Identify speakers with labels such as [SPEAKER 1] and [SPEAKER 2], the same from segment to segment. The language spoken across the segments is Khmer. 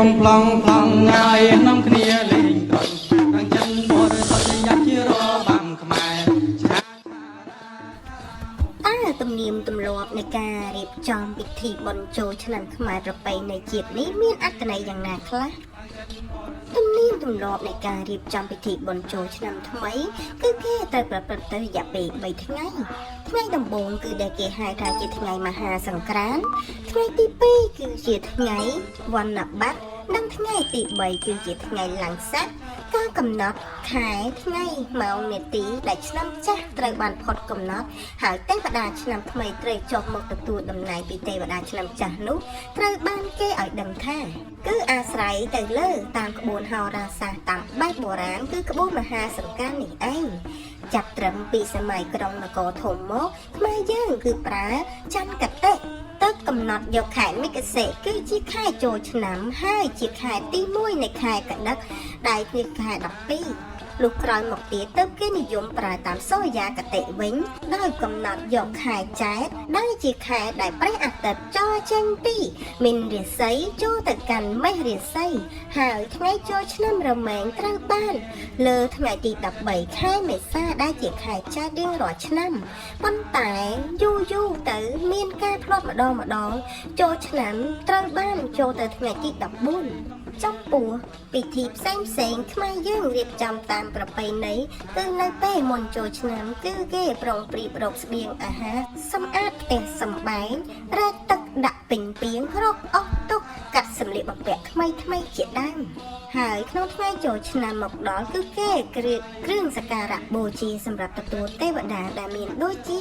[SPEAKER 1] កំប្លង់ប្លង់ងាយនាំគ្នាលេងត្រង់ខាងចិនបរិសុទ្ធយ៉ាច់ជារបាំខ្មែរឆា
[SPEAKER 2] តើទំនៀមទម្លាប់នៃការរៀបចំពិធីបុណ្យចូលឆ្នាំខ្មែរប្រពៃណីជាតិនេះមានអត្ថន័យយ៉ាងណាខ្លះទំនៀមទម្លាប់នៃការរៀបចំពិធីបុណ្យចូលឆ្នាំថ្មីគឺគេត្រូវប្រព្រឹត្តទៅរយៈពេល3ថ្ងៃថ្ងៃដំបូងគឺដែលគេហៅថាជាថ្ងៃមហាសង្ក្រាន្តថ្ងៃទី2គឺជាថ្ងៃវណ្ណបត្រនិងថ្ងៃទី3គឺជាថ្ងៃឡើងស័កការកំណត់ខែថ្ងៃម៉ោងនាទីដែលឆ្នាំចាស់ត្រូវបានផុតកំណត់ ហើយទេវតាឆ្នាំថ្មីត្រូវចុះមកទទួលតំណែងពីទេវតាឆ្នាំចាស់នោះត្រូវបានគេឲ្យដឹងថាគឺអាស្រ័យទៅលើតាមក្បួនហោរាសាស្ត្រតាមបែបបុរាណគឺក្បួនមហាសង្ក្រាន្តនេះឯងចាប់ត្រឹមពីសម័យក្រុងនគរធំមកខ្មែរយើងគឺប្រើចន្ទគតិទៅកំណត់យកខែមិគសិគឺជាខែចូលឆ្នាំហើយជាខែទី1នៃខែកដឹកដែលជាខែ12លុះក្រោយមកទៀតទៅគេនិយមប្រើតាមសូរិយាគតិវិញដោយកំណត់យកខែចែត្រដែលជាខែដែលព្រះអាទិត្យចរចេញពីមីនរាសីចូលទៅកាន់មេឃរាសីហើយថ្ងៃចូលឆ្នាំរមែងត្រូវបានលើថ្ងៃទី13ខែមេសាដែលជាខែចែត្ររៀងរាល់ឆ្នាំប៉ុន្តែយូរយូរទៅមានការផ្លាត់ម្ដងម្ដងចូលឆ្នាំត្រូវបានចូលទៅថ្ងៃទី14ចំពោះពិធីផ្សេងផ្សេងៗខ្មែរយើងរៀបចំតាមប្រពៃណីគឺនៅពេលមុនចូលឆ្នាំគឺគេប្រុងប្រៀបរកស្បៀងអាហារសម្អាតផ្ទះសម្បែងរែកទឹកដាក់ពេញពាងរកអស់ទុកកាត់សម្លៀកបំពាក់ថ្មីថ្មីៗជាដើមហើយក្នុងថ្ងៃចូលឆ្នាំមកដល់គឺគេគ្រៀបគ្រឿងសក្ការៈបូជាសម្រាប់ទទួលទេវតាដែលមានដូចជា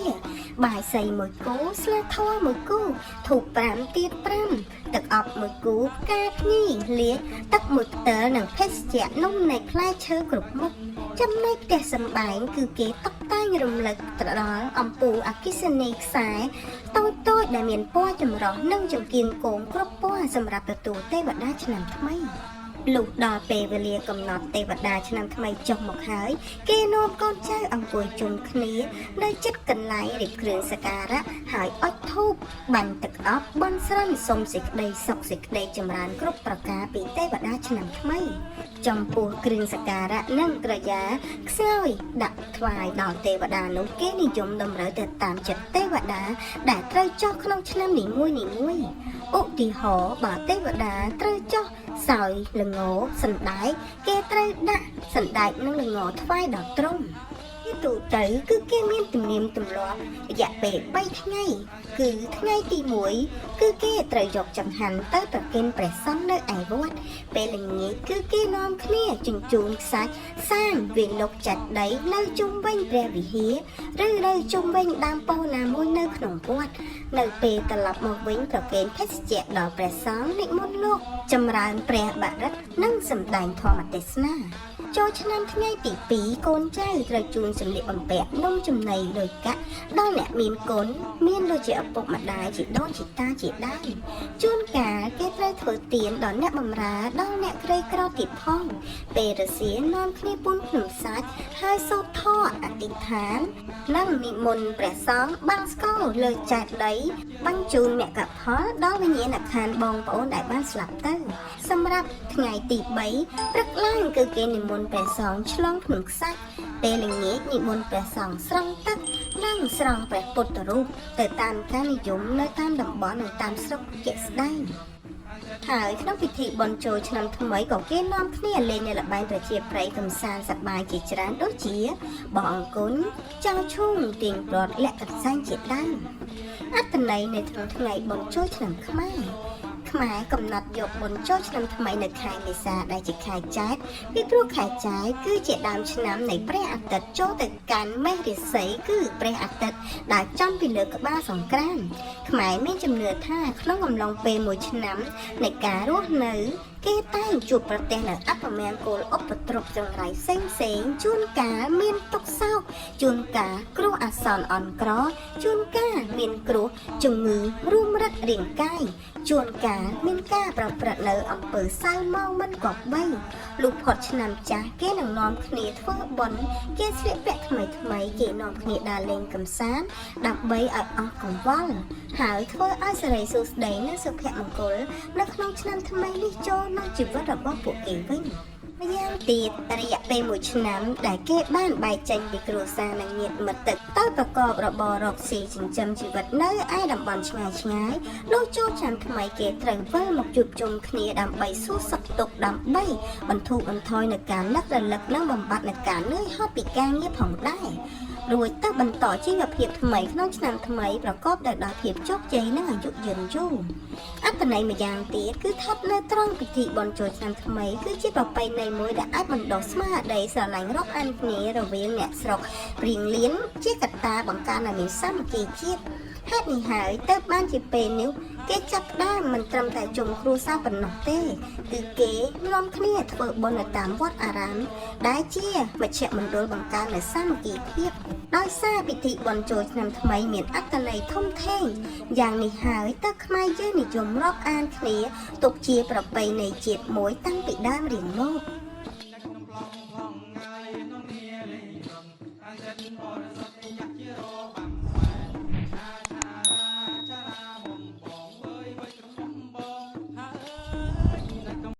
[SPEAKER 2] បាយសីមួយគូស្លាធម៌មួយគូធូប5ទៀន5ទឹកអប់មួយគូផ្កាភ្ញីលាជទឹកមួយផ្តិលនិងភេសជ្ជៈនំនៃផ្លែឈើគ្រប់មុខចំណែកផ្ទះសម្បែងគឺគេតុបតែងរំលឹកទៅដល់អំពូលអគ្គិសនីខ្សែតូចៗដែលមានពណ៌ចម្រុះនិងចង្គៀងគោមគ្រប់ពណ៌សម្រាប់ទទួលទេវតាឆ្នាំថ្មីលុះដល់ពេលវេលាកំណត់ទេវតាឆ្នាំថ្មីចុះមកហើយគេនាំកូនចៅអង្គុយជុំគ្នានៅជិតកន្លែងរៀបគ្រឿងសក្ការៈហើយអុជធូបបាញ់ទឹកអប់បន់ស្រន់សុំសេចក្តីសុខសេចក្តីចម្រើនគ្រប់ប្រការពីទេវតាឆ្នាំថ្មីចំពោះគ្រឿងសក្ការៈនិងក្រយាខ្សោយដាក់ថ្វាយដល់ទេវតានោះគេនិយមតម្រូវទៅតាមចិត្តទេវតាដែលត្រូវចុះក្នុងឆ្នាំនីមួយៗឧទាហរណ៍បើទេវតាត្រូវចុះសោយល្ងសណ្ដែកគេត្រូវដាក់សណ្ដែកនិងល្ងថ្វាយដល់ទ្រង់ជាទូទៅគឺគេមានទំនៀមទម្លាប់រយៈពេល3ថ្ងៃគឺថ្ងៃទី1គឺគេត្រូវយកចង្ហាន់ទៅប្រគេនព្រះសង្ឃនៅឯវត្តពេលល្ងាចគឺគេនាំគ្នាជញ្ជូនខ្សាច់សាងវាលុកចាត់ដីនៅជុំវិញព្រះវិហារឬនៅជុំវិញដើមពោធិ៍ណាមួយនៅក្នុងវត្តនៅពេលត្រឡប់មកវិញប្រគេនភេសជ្ជៈដល់ព្រះសង្ឃនិមន្តលោកចម្រើនព្រះបរិត្តនិងសម្ដែងធម៌ទេសនាចូលឆ្នាំថ្ងៃទី2កូនចៅត្រូវជូនសម្លៀកបំពាក់នំចំណីលុយកាក់ដល់អ្នកមានគុណមានដូចជាឪពុកម្ដាយជីដូនជីតាជាដើមជួនកាលគេត្រូវធ្វើទានដល់អ្នកបម្រើដល់អ្នកក្រីក្រទៀតផងពេលរសៀលនាំគ្នាពូនភ្នំសាច់ហើយសូត្រធម៌អធិដ្ឋាននិងនិមន្តព្រះសង្ឃបាំងស្គរលើចេតិយបញ្ជូនមគ្គផលដល់វិញ្ញាណក្ខន្ធបងប្អូនដែលបានស្លាប់ទៅសម្រាប់ថ្ងៃទី3ព្រឹកឡើងគឺគេនិមន្តព្រះសង្ឃឆ្លងភ្នំខ្សាច់ពេលល្ងាចនិមន្តព្រះសង្ឃស្រង់ទឹកនិងស្រង់ព្រះពុទ្ធរូបទៅតាមការនិយមនៅតាមតំបន់និងតាមស្រុកជាក់ស្ដែងហើយក្នុងពិធីបុណ្យចូលឆ្នាំថ្មីក៏គេនាំគ្នាលេងនៅល្បែងប្រជាប្រិយកម្សាន្តសប្បាយជាច្រើនដូចជាបោះអង្គុញចោលឈូងទាញព្រ័ត្រលាក់កន្សែងជាដើមអត្ថន័យនៅក្នុងថ្ងៃបុណ្យចូលឆ្នាំខ្មែរខ្មែរកំណត់យកបុណ្យចូលឆ្នាំថ្មីនៅខែមេសាដែលជាខែចែត្រពីព្រោះខែចែត្រគឺជាដើមឆ្នាំនៃព្រះអាទិត្យចូលទៅកាន់មេឃរាសីគឺព្រះអាទិត្យដែលចំពីលើក្បាលសង្ក្រាន្តខ្មែរមានជំនឿថាក្នុងអំឡុងពេលមួយឆ្នាំនៃការរស់នៅគេតែងជួបប្រទះនៅអពមង្គលឧបទ្រពចង្រៃផ្សេងផ្សេងជួនកាលមានទុក្ខសោកជួនកាលគ្រោះអាសន្នអន់ក្រជួនកាលមានគ្រោះជំងឺរួមរឹតរាងកាយជួនកាលមានការប្រព្រឹត្តនៅអំពើសៅមងមិនគប្បីលុះផុតឆ្នាំចាស់គេនឹងនាំគ្នាធ្វើបុណ្យគេស្លៀកពាក់ថ្មីថ្មីគេនាំគ្នាដើរលេងកម្សាន្តដើម្បីឲ្យអស់កង្វល់ហើយធ្វើឲ្យសិរីសួស្តីនិងសុភមង្គលនៅក្នុងឆ្នាំថ្មីនេះចូល នៅជីវិតរបស់ពួកគេវិញម្យ៉ាងទៀតរយៈពេលមួយឆ្នាំដែលគេបានបែកចេញពីគ្រួសារនិងញាតិមិត្តទៅប្រកបរបររកស៊ីចិញ្ចឹមជីវិតនៅឯតំបន់ឆ្ងាយឆ្ងាយលុះចូលឆ្នាំថ្មីគេត្រូវវិលមកជួបជុំគ្នាដើម្បីសួរសុខទុក្ខដើម្បីបន្ធូរបន្ថយនៅការនឹករលឹកនិងបំបត្តិនៅការនឿយហត់ពីការងារផងដែររួចទៅបន្តជីវភាពថ្មីក្នុងឆ្នាំថ្មីប្រកបដោយដោយភាពជោគជ័យនិងអាយុយឺនយូរ អត្ថន័យម្យ៉ាងទៀតគឺស្ថិតនៅត្រង់ពិធីបុណ្យចូលឆ្នាំថ្មីគឺជាប្រពៃណីមួយដែលអាចបណ្ដុះស្មារតីស្រឡាញ់រាប់អានគ្នារវាងអ្នកស្រុកព្រៀងលៀនជាកត្តាបង្កើនឲ្យមានសាមគ្គីជាតិហេតុនេះហើយទើបបានជាពេលនេះគេចាប់ផ្ដើមមិនត្រឹមតែជុំគ្រួសារប៉ុណ្ណោះទេគឺគេនាំគ្នាធ្វើបុណ្យនៅតាមវត្តអារាមដែលជាមជ្ឈមណ្ឌលបង្កើននូវសាមគ្គីភាពដោយសារពិធីបុណ្យចូលឆ្នាំថ្មីមានអត្ថន័យធំធេង យ៉ាងនេះហើយតើខ្មែរយើងនិយមរាប់អានគ្នាទុកជាប្រពៃណីជាតិមួយតាំងពីដើមរៀងមក
[SPEAKER 1] នៅក្នុងប្លង់ប្លង់ងាយនំគ្នាលេងរំខាងចិត្តបរិសុទ្ធយ៉ាក់ជារបាំ